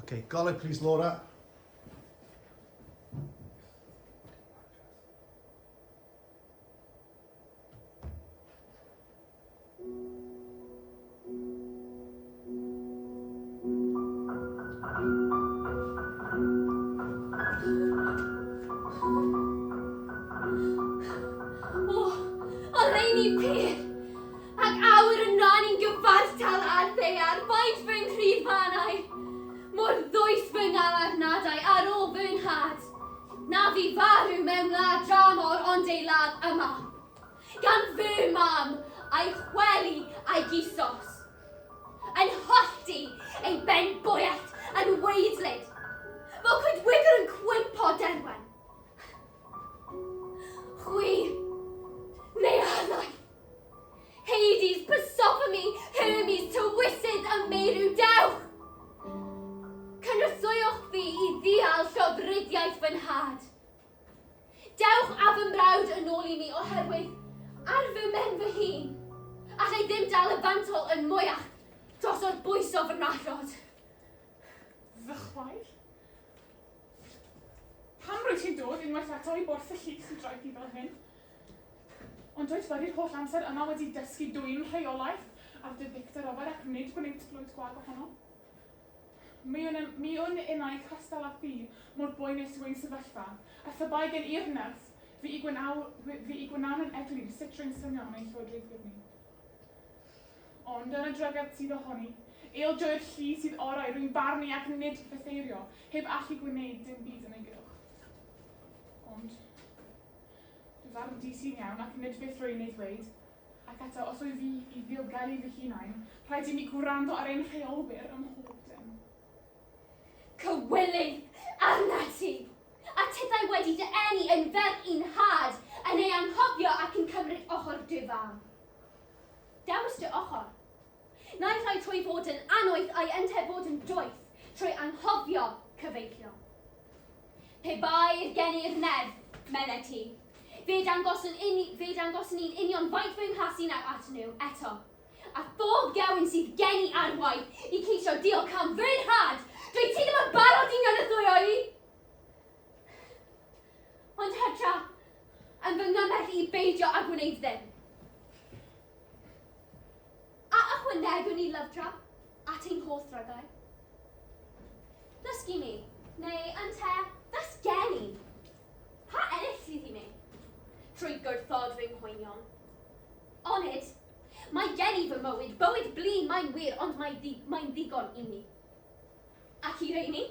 Okay, golau please, Laura. O, oleuni pur! Ac awyr yn rannu'n gyfartal â'r ddaear, faint fy nghryfhanau, mor ddwys fy ngalarnadau ar ôl fy nhad, na fu farw mewn wlad dramor ond ei ladd yma, gan fy mam a'i chwelu a'i gisos, yn hollti ei ben boellt yn waedlyd, fel coedwigwr yn cwympo derwen. Chwi, neuaddau, Hades, Persephone, Hermes, tywysydd y meirw, dewch! Cynorthwywch fi i ddial llofruddiaeth fy nhad. Dewch â fy mrawd yn ôl i mi oherwydd, ar fy mhen fy hun, allai ddim dal y fantol yn mwyach dros orbwyso fy nrallod. Fy chwaer? Pam rwyt ti'n dod unwaith eto i borth y llys i droi fi fel hyn? Ond dwyt wedi'r holl amser yma wedi dysgu dwyn rheolaeth ar dy ddicter ofer ac nid gwneud glwyd gwag ohono. Mi wn, mi wn innau cystal â thi mor boenus yw ein sefyllfa, a phe bai gen i'r nerth, fi i gwnaw, fi i gwnawn yn eglur sut rwy'n synio am ein llywodraethwyr ni. Ond yn y drygedd sydd ohoni, eildroi'r llu sydd orau, rwy'n barnu ac nid bytheirio, heb allu gwneud dim byd yn ei gylch. Ond, dy farn di sy'n iawn ac nid beth rwy'n ei ddweud, Ac eto, os wyf fi i ddiogelu fy hunain, rhaid i mi gwrando ar ein rheolwyr ym mhob dim. Cywilydd arnat ti! A tithau wedi dy eni yn ferch i'n nhad, yn ei anghofio ac yn cymryd ochr dy fam. Dewis dy ochr. Naill ai trwy fod yn annoeth ai ynte fod yn doeth, trwy anghofio cyfeillion. Pe bai'r gen i'r nerth, medde ti, fe dangoswn inni, fe dangoswn i'n union faint fy nghasu nawr at nhw, eto. A phob gewyn sydd gen i ar waith i ceisio diolch am fy nhad, dwyt ti ddim yn barod i nghynorthwyo i! Ond hytrach, yn fy ngymell i beidio â gwneud ddim. A ychwanegwn ni lyfdra at ein holl ddrygau? Ddysgu mi, neu ynte, ddysg gen i. Pa ennill sydd i mi? Trwy gwrthod fy nghoenion. Onid, mae gen i fy mywyd, bywyd blin mae'n wir, ond mae ddi, mae'n ddigon i mi. Ac i reini,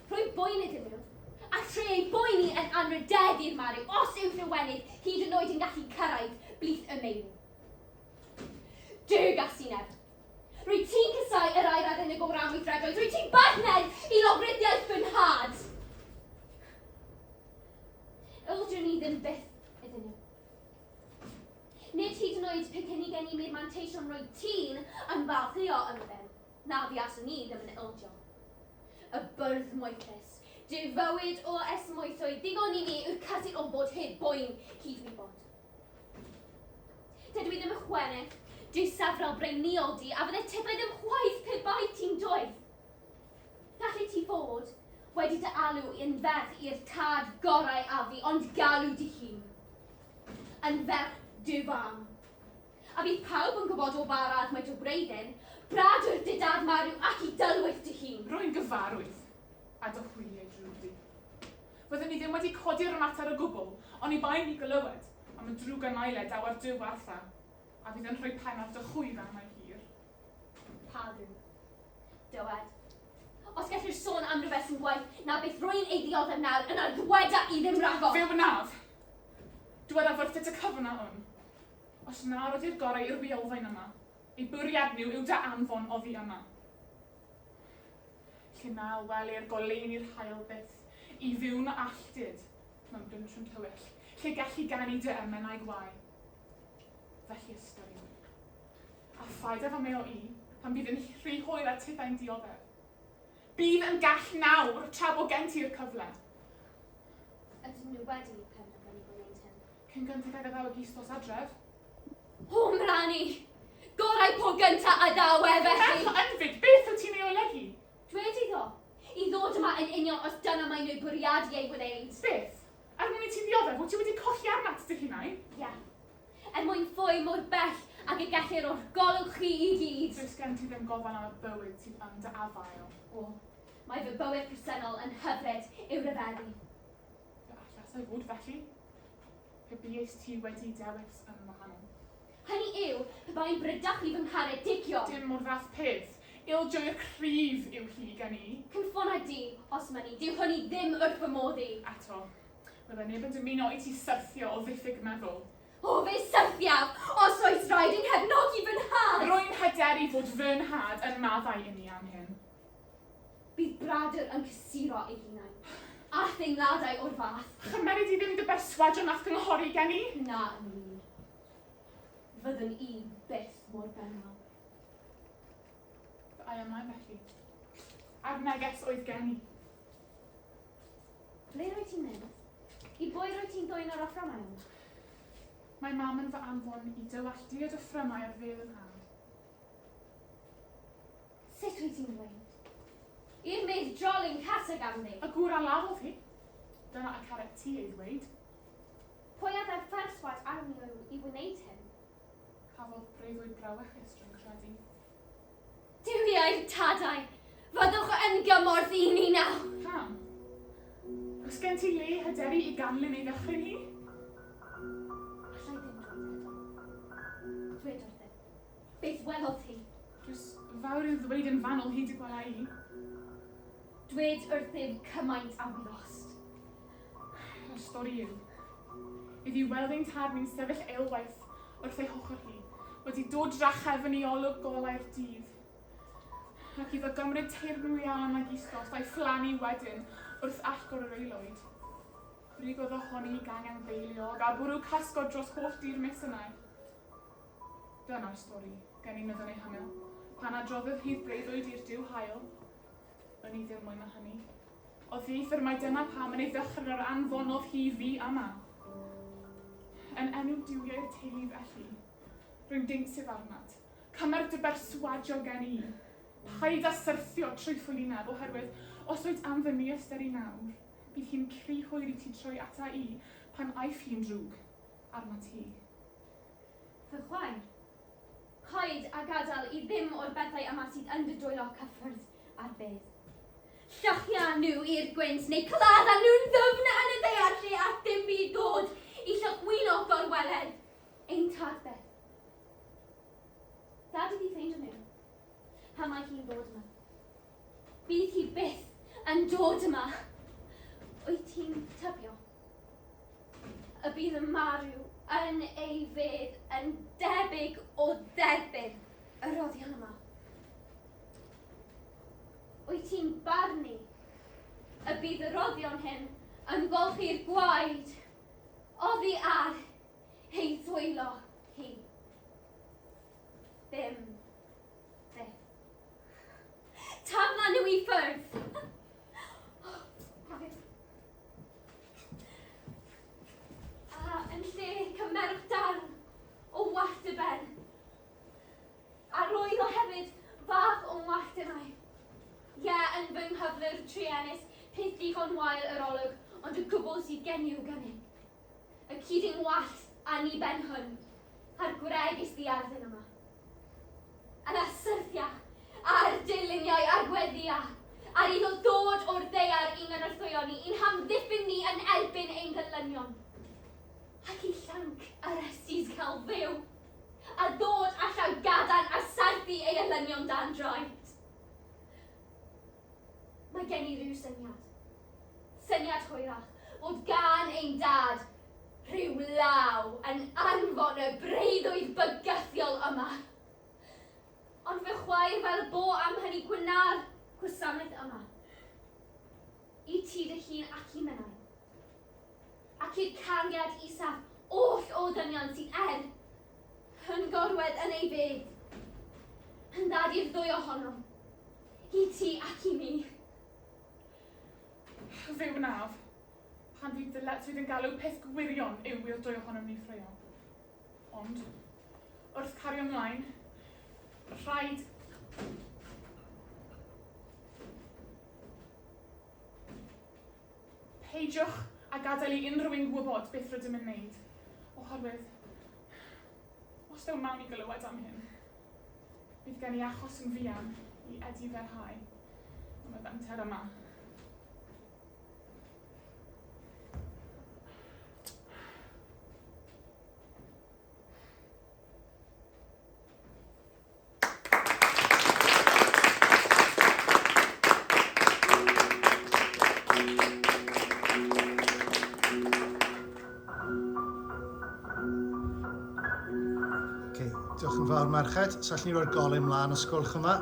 rhoi boen iddyn nhw, a trwy eu boeni yn anrhydeddu'r marw, os yw rhywenydd hyd yn oed yn gallu cyrraedd blith y meirw. Dug asineb! Rwyt ti'n casáu yr air arbennig o ran weithredoedd, rwyt ti'n bartner i lofruddiaeth fy nhad! Yldiwn i ddim byth iddyn nhw. Nid hyd yn oed pe cynnig gen i mi'r manteision rwyt ti'n ymfalchïo ynddyn, na fuaswn i ddim yn ildio. Y bwrdd moethus, dy fywyd o esmwythwy, ddigon i mi yw'r cysur o fod heb boen hyd wybod. Dydw i ddim yn chwennych, dwi safrol breiniol di, a fydde tithau ddim chwaith pe bai ti'n doeth. Gallu ti fod wedi dy alw yn ferch i'r tad gorau a fi, ond galw dy hun yn ferch dy fam. A bydd pawb yn gwybod o ba radd mae dy wreiddyn, bradwr dy dad marw ac i dylwyth dy hun. Rwy'n gyfarwydd â dy hwyliau drwg di. Fyddwn i ddim wedi codi'r mater o gwbl, oni bai mi glywed am y drwg a naile daw ar Duw Artha, a fydd yn rhoi pen ar dy chwydd am ei hir. Pa dduw? Dywed. Os gellir sôn am rywbeth sy'n gwaeth na beth rwy'n ei ddioddef nawr, yna ddweda i ddim rhagor. Fe wnaf. Dywedaf wrthyt y cyfan a wn. Os na rodi'r gorau i'r wiolfaen yma, eu bwriad nhw yw dy anfon oddi yma. Lle na welir goleuni'r haul byth, i fyw'n alltud mewn dwnsiwn tywyll, lle gelli ganu dy emynau gwae. Felly ystyriwn. A phaid â fy meo i, pan bydd yn rhy hwyr a tithau'n dioddef. Bydd yn gall nawr, tra bo gen ti'r cyfle. Ydyn nhw wedi penderfynu gwneud hyn? Cyn gynted ag a ddaw Aegisthos adref. O, mran i! Gorau po gynta a ddaw e, felly! Merch ynfyd, beth wyt ti'n ei olygu? Dwed iddo. yn union os dyna maen nhw'n bwriadu ei wneud. Beth? Er mwyn i ti ddioddef fod ti wedi colli arnat dy hunain? Ie. Er mwyn ffoi mor bell ag y gellir o'r golwg chi i gyd. Does gen ti ddim gofal am y bywyd sydd yn dy afael. O, mae fy bywyd presennol yn hyfryd i'w ryfeddu. Fe allasai fod felly, pe buest ti wedi dewis yn wahanol. Hynny yw, pe bai'n brydychu fy ngharedigion. Dim o'r fath peth. Ildio i'r cryf yw hi gen i. Cynffona di, os mynni, dyw hynny ddim wrth fy modd i. Eto, byddai neb yn dymuno i ti syrthio o ddiffyg meddwl. O, fe syrthiaf, os oes rhaid i nghefnogi fy nhad! Rwy'n hyderu fod fy nhad yn maddau i mi am hyn. Bydd bradwr yn cysuro ei hunain, a theimladau o'r fath. Chymeri di ddim dy berswadio na'th gynghori gen i? Na, yn wir. Fyddwn i byth mor benawr. Fy ai ymlaen felly. A'r neges oedd gen i. Ble rwyt ti'n mynd? I bwy rwyt ti'n dwyn yr offrymau yma? Mae mam yn fy anfon i dywallt diod offrymau ar fedd yn nhad. Sut wyt ti'n dweud? I'r medd drolyn caseg ganddi. Y gŵr a laddodd hi. Dyna y caret ti ei ddweud. Pwy a ddaeth perswâd arni i wneud hyn? Cafodd breuddwyd brawychus, rwy'n credu. Duwiau'r tadau, fyddwch yn gymorth i ni nawr. Pam? Oes gen ti le hyderu i ganlyn ei ddychryn hi? Alla i ddim dweud eto. Dwed wrthyf. Beth welodd hi? Does fawr i'w ddweud yn fanwl hyd y gwela i. Dwed wrthyf cymaint a wyddost. Y stori yw, iddi weld ein tad ni'n sefyll eilwaith wrth ei hochr hi, wedi dod drachefn i olwg golau'r dydd, ac iddo gymryd teyrnwian ag istos a'i phlannu wedyn wrth allgor yr aelwyd. Brigodd ohoni i gangen ddeiliog a bwrw cysgod dros holl dir Misenau. Dyna'r stori, gen i meddwn ei hymyl, pan adroddodd hi'r breuddwyd i'r Duw haul. Wn i ddim mwy na hynny. Oddieithr mai dyna pam yn ei ddychryn yr anfonodd hi fi yma. Yn enw duwiau'r teulu felly, rwy'n deinsyf arnat. Cymer dy berswadio gen i. Paid â syrthio trwy ffolineb, oherwydd os wyt am fy niystyru nawr, bydd hi'n rhy hwyr i ti troi ata i pan aiff hi'n drwg arnat ti. Fy chwaer, paid â gadael i ddim o'r bethau yma sydd yn dy dwylo cyffwrdd â'r bedd. Llychia nhw i'r gwynt neu cladda nhw'n ddwfn yn y ddaear lle all dim byd ddod i llychwino gorweledd ein tad beth. Gad iddi ffeindio nhw pan mae hi'n dod yma. Bydd hi byth yn dod yma. Wyt ti'n tybio y bydd y marw yn ei fedd yn debyg o dderbyn y rhoddion yma? Wyt ti'n barnu y bydd y rhoddion hyn yn golchi'r gwaed oddi ar ei ddwylo hi? Ddim byth. Tafla nhw i ffwrdd! A yn lle cymerwch darn o wallt y ben. A roedd o hefyd fach o'n wallt innau. Ie, yn fy nghyflwr truenus, peth digon wael yr olwg, ond y gwbl sydd gen i i'w gynnig. Y cudyn wallt anniben hwn, a'r gwregys ddiarddun yma. Yna syrthia ar dyluniau a gweddïa, ar iddo ddod o'r ddaear i'n gynorthwyo ni, i'n hamddiffyn ni yn erbyn ein gelynion. Ac i llanc Orestes gael fyw, a ddod â llaw gadarn a saethu ei elynion dan draed. Mae gen i ryw syniad, syniad hwyrach, fod gan ein dad rhyw law yn anfon y breuddwyd bygythiol yma. Ond fy chwaer fel bo am hynny gwna'r gwasanaeth yma. I ti dy hun ac i minnau. Ac i'r cariad isaf oll o ddynion sydd er yn gorwedd yn ei fedd. Yn ddad i'r ddwy ohonom. I ti ac i mi. Fe wnaf. Pan fydd dyletswydd yn galw peth gwirion yw i'r dwy ohonom ni ffraeo. Ond, wrth cario ymlaen, rhaid... Peidiwch a gadael i unrhyw un gwybod beth rydym yn wneud, oherwydd os daw mam i glywed am hyn, bydd gen i achos yn fuan i ediferhau am y fenter yma. Okay, diolch yn fawr merched. So allwn ni roi'r golau mlaen os gwelwch yn dda.